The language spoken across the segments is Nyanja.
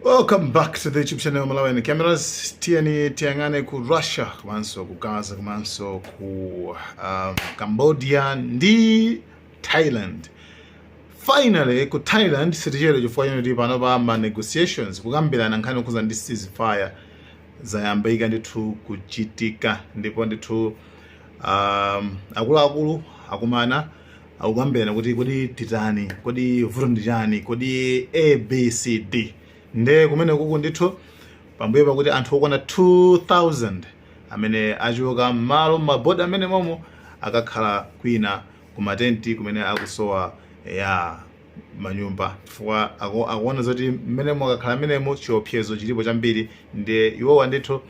Welcome back to the YouTube channel Malawian Cameras. Tiyeni tiyang'ane ku Russia komanso ku Gaza komanso ku Cambodia ndi Thailand. Finally ku Thailand sitichedwa chifukwa choti pano pa ma negotiations, kukambirana nkhani yokhuza ndi ceasefire, zayambika ndithu kuchitika. Ndipo ndithu akuluakulu akumana, akukambirana kuti kodi titani, kodi vuto ndi chani, kodi ABCD. Nde kumene kuku ndithu pambuyo pakuti anthu okwana 2000 amene achoka m'malo maboda amene momo akakhala kwina kumatenti kumene akusowa ya manyumba, chifukwa akuona zoti mmenemo akakhala mmenemo chiopsezo chilipo chambiri. Ndiye iwowa ndithu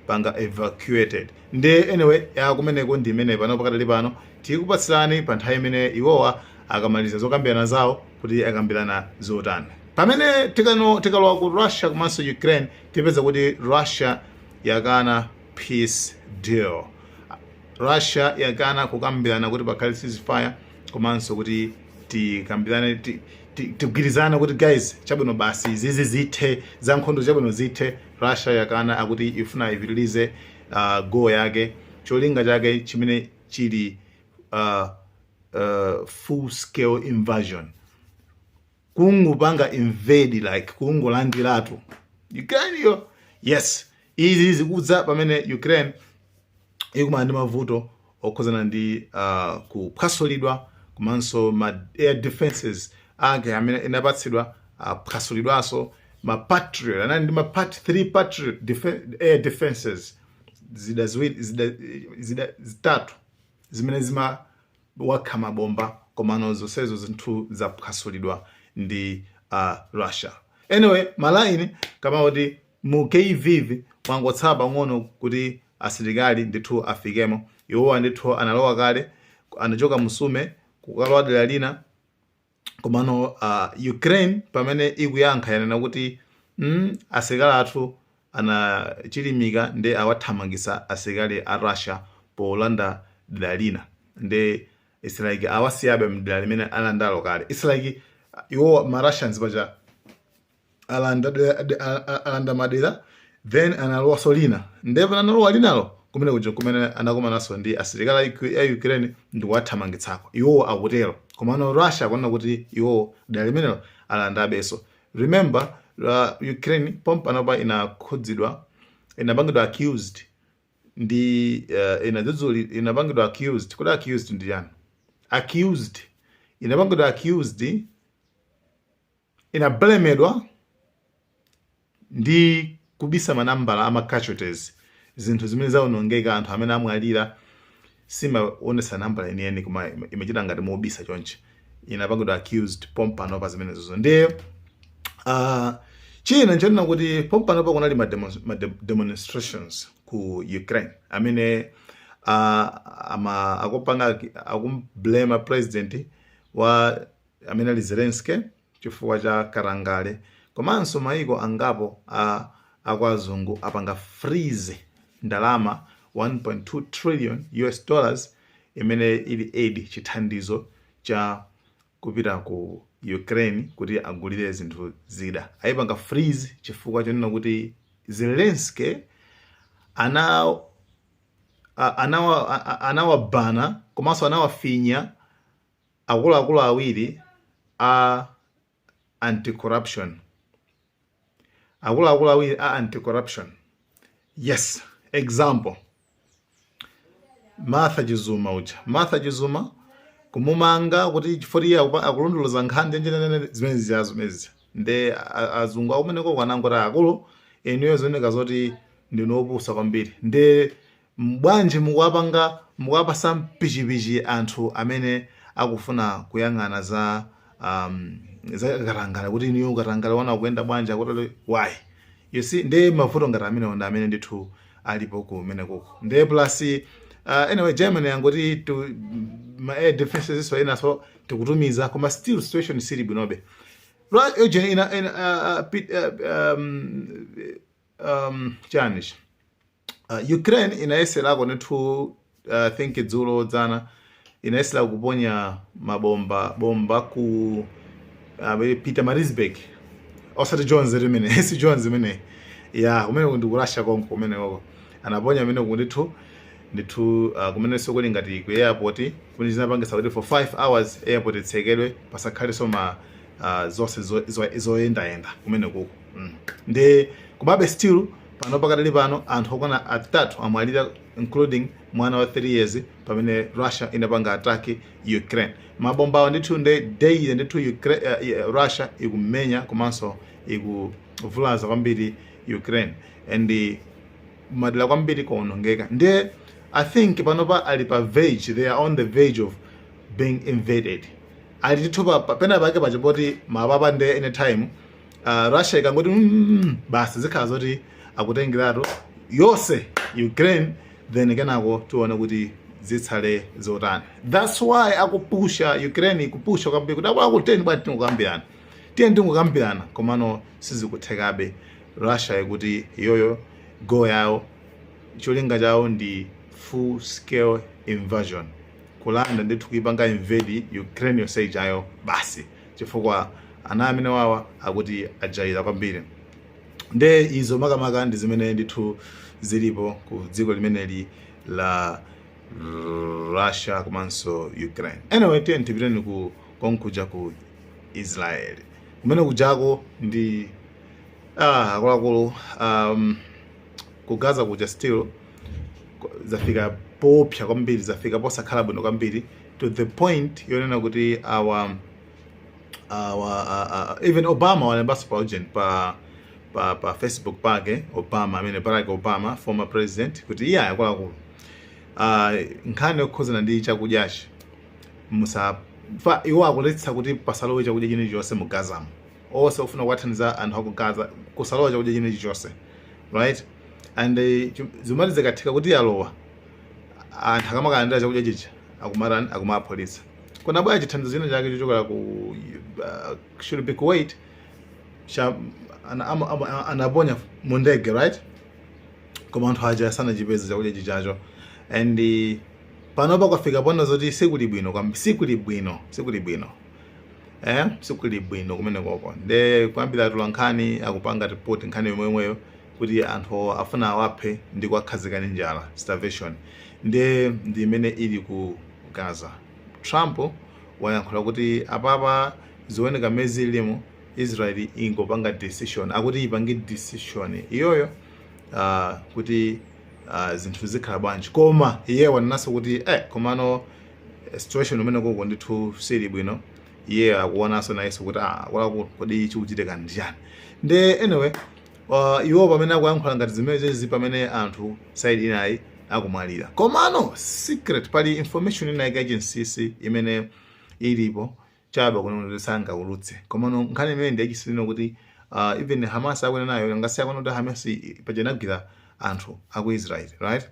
panga evacuated. Ndiye anyway, ya, kumeneko ndi imene pano pakadali pano tikupatsirani pa nthawi imene iwowa akamaliza zokambirana zawo, kuti akambirana zotani. Pamene tikalowa ku Russia komanso Ukraine, tipeza kuti Russia yakana peace deal. Russia yakana kukambirana kuti pakhale ceasefire komanso kuti tikambirane, tigwirizane kuti guys, chabwino, basi, izizi zithe, za nkhondo, chabwino, zithe. Russia yakana, akuti ifuna ipitilize goal yake, cholinga chake chimene chili full scale invasion, kungopanga invade, like kungolandiratu Ukraine yo. Yes, izi zikudza pamene Ukraine ikumana ndi mavuto okhuzana ndi kuphwasulidwa komanso ma air defenses ake amene inapatsidwa aphwasulidwanso. Ma Patriot anali ndi ma part 3 Patriot air defenses, zida ziwiri, zida zitatu zimene zimawakha mabomba, komano zonsezo zinthu zaphwasulidwa ndi Russia. Anyway, malaini kama kuti mu Kyiv mwangotsala pang'ono kuti asilikali ndithu afikemo. Iwowa ndithu analowa kale, anachoka mu Sumy kukalowa dera lina. Komano Ukraine pamene ikuyankha yanena kuti asilikali athu anachilimika ndi awathamangisa asilikali a Russia polanda dera lina. Ndi it's like awasiyabe mdera limene alandalo kale. It's like iwo ma Russians pacha alanda alanda madera, then analowaso lina. Ndipo analowa linalo kumene kuja kumene anakumananso ndi asilikali a Ukraine ndi kuwathamangitsako, iwowo akutero. Komano Russia akuona kuti iwowo dera limenelo alandabenso. Remember, Ukraine pompanopa inakhudzidwa, inapangidwa accused ndi inadzudzuli, inapangidwa accused. Kuti accused ndi chani? Accused, inapangidwa accused, inablemedwa ndi kubisa manambala ama casualties, zinthu zimene zawonongeka, anthu amene amwalira, simaonesa nambala yeniyeni koma imachita ngati mobisa chonchi. Inapangidwa accused pompano pa zimenezozo. Ndiye china nchonena kuti pompanopa kunali ma demonstrations ku Ukraine amene ama akupanga akumblema president wa amene ali Zelensky chifukwa cha katangale. Komanso maiko angapo a akwazungu apanga freeze ndalama 1.2 trillion US dollars imene ili aid, chithandizo cha kupita ku Ukraine kuti agulire zinthu zida. Ayipanga freeze chifukwa chonena kuti Zelensky anawabana komanso anawafinya akuluakulu awiri a anti-corruption, akuluakulu awiri a anti-corruption. Yes, example, Martha Chizuma uja, Martha Chizuma kumumanga kuti chifukwa iye akulondoloza nkhani njenjenene zimene zijazo zimenezi. Nde azungu akumeneko kwanangoti, akulu inuyo zioneka zoti ndinu opusa kwambiri, nde bwanji mukuwapanga, mukuwapasa mpichipichi anthu amene akufuna kuyang'ana za katangale, kuti inuyo katangale wana akuyenda bwanji, akutali why? You see, nde mavuto ngati amenewo ndi amene ndithu alipo kumene kuko. Nde plus anyway, Germany yangoti ma air defenses so enaso tikutumiza, koma still situation sili bwinobe. Right, Eugene, ina chani, Ukraine inayeserako ndithu, think dzulo dzana inayesera kuponya mabomba bomba ku Pietermaritzburg. Osati Jones limene, si Jones imene ya kumene ndi ku Russia konko. Kumene koko anaponya kumene ndithu ndithu, kumenenso kuli ngati ku airport, kumene zinapangisa kuti for 5 hours airport itsekedwe, pasakhalenso ma zonse zoyendayenda kumene kuko. Ndi komabe still pano, pakadali pano, anthu okwana atatu amwalira, including mwana wa 3 years, pamene Russia inapanga attack Ukraine. Mabombawo ndithu nde daily ndithu Ukraine, Russia ikumenya komanso ikuvulaza kwambiri Ukraine, and madera kwambiri kuonongeka. Ndiye I think panopa ali pa verge, they are on the verge of being invaded. Ali ndithu pena pake pachipoti mapapa. Nde anytime Russia ikangoti basi, zikhala zoti akutengeratu yonse Ukraine, then kenako tione kuti zitsale zotani. That's why akupusha Ukraine, ikupusha kwambiri kuti akuteni bwana, tingokambirana, tiye tingokambirana, komano sizikuthekabe. Russia ikuti iyoyo goal yawo, cholinga chawo ndi full scale invasion, kulanda ndithu, kuipanga invade Ukraine yonse ijayo basi, chifukwa ana amene wawa akuti ajaira kwambiri. Nde izo makamaka ndi zimene ndithu zilipo ku dziko limeneli la Russia komanso Ukraine. Anyway, tiye tipiteni ku konkuja ku Israel. Kumene kujako ndi akuluakulu, ku Gaza kuja still zafika popsa kwambiri, zafika posakhala bwino kwambiri, to the point yonena kuti our even Obama walembanso pa urgent pa Facebook pake. Obama amene, Barack Obama, former president, kuti iye akuluakulu, nkhani yokhuzana ndi chakudyachi musa fa iwo akuletsa kuti pasalowe chakudya chilichonse mu Gazamo. Onse ofuna kuwathandiza anthu aku Gaza, kusalowa chakudya chilichonse, right? And zimati zikatheka kuti yalowa, anthu akamakalandira chakudya chicha akumatani? Akumaphulitsa. Kunabwera chithandizo china chake chochokera ku should be Kuwait, cha anaponya mu ndege, right? Koma anthu aja sanachipeze chakudya chichacho. And panopa kwafika pona zoti sikuli bwino kwambi, sikuli bwino, sikuli bwino, sikuli bwino kumene koko. Nde kuyambira atula nkhani akupanga report nkhani yomwemweyo kuti anthu afuna awaphe ndi kuwakhazika ndi njala, starvation. Nde ndi imene ili ku Gaza. Trump wayankhula kuti apapa zioneka mezi ilimo, Israel ingopanga decision, akuti ipange decision iyoyo kuti zinthu zikhala bwanji. Koma iye wanenanso kuti komano situation imene koko ndithu sili bwino. Iye akuonanso nayenso kuti akuluakulu, kodi chikuchitika ndi chani? Nde anyway, iwo pamene akuyankhula ngati zimenezi, pamene anthu side inayi akumwalira. Komano secret, pali information ina yake yachinsinsi imene ilipo chabe kuno kuti sangaulutse. Komano nkhani imene ndi yachinsinsi kuti even Hamas akwena nayo ngasi akona kuti Hamas pachanagwira anthu aku Israel, right?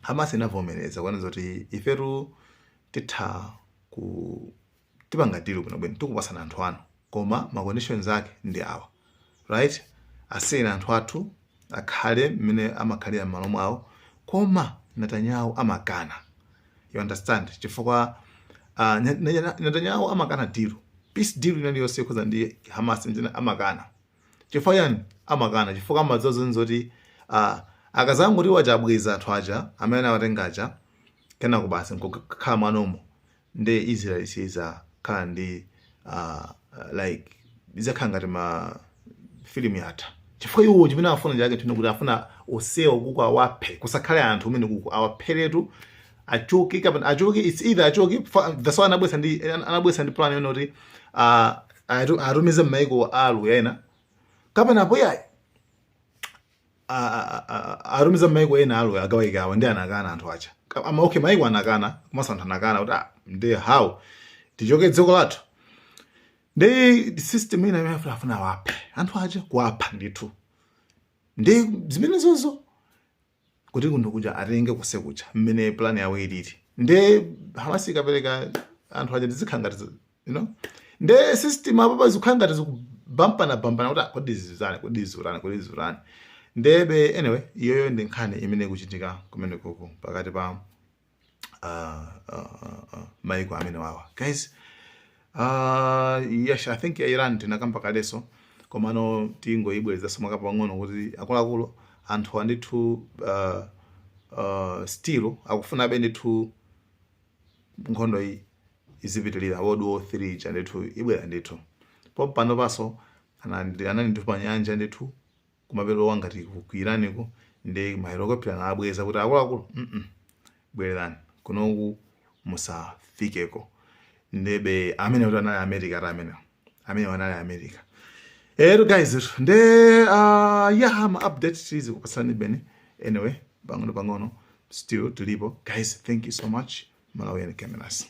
Hamas inavomereza kuona zoti ifetu titha ku tipanga deal bwinobwino, tikupasana anthu anu, koma ma conditions ake ndi awa, right? Asiyeni anthu athu akhale mmene amakhalira m'malo mwawo. Koma Netanyahu amakana, you understand? Chifukwa Netanyahu amakana deal, peace deal ina iliyonse ikhoza ndi Hamas njena amakana. Chifukwa yani amakana? Chifukwa amadziwa zoti akazangoti wachabweza anthu aja amene awatenga aja, kenako basi nkukhala mwanomo, ndi Israel sizakhala ndi like izakhala ngati ma filimu yatha. Chifukwa iwo chimene afuna chake chino kuti afuna osewa kuku awaphe, kusakhale anthu umene kuku awapheretu, achoke kapena achoke, it's either achoke. That's why anabwesa ndi plan yona kuti atumize m'maiko aluya ena, kapena apo yayi atumize m'maiko ena aluya agawikawa. Ndi anakana anthu aja. Ama okay, maiko anakana, komanso anthu anakana kuti ndi how tichoke dziko lathu? Ndi system ina imene afuna awaphe anthu aja, kuwapha ndithu. Ndi zimene zozo kuti kuno kuja atenge kusekucha mmene plan yawo ilili. Ndi Hamas ikapereka anthu aja, ndizikhala ngati nde system apo zikukhala ngati zikubampana bampana kuti kodi zizani, kodi zurani, kodi zurani. Ndebe anyway, iyoyo ndi nkhani imene ikuchitika kumene kuku pakati pa maiko amene wawa, guys. Yes, I think ya Iran tinakamba kaleso. Komano tingoyibwerezanso mwakapang'ono kuti akuluakulu, anthu andithu still akufunabe ndithu nkhondo iyi izipitilira. World War 3 ija ndithu ibwera ndithu pompano. Paso anali ndithu pa nyanja ndithu kumapeto ngati ku Iraniko, ndi mahelicopter anabweza kuti, "Akuluakulu, bwererani kunoku, musafikeko." Ndebe amene kuti anali America ati amene anali America. Ero guys, nde yeah, ma update tizikupatsani bene. Anyway, pang'ono pang'ono still tilipo, guys. Thank you so much. Malawian Cameras.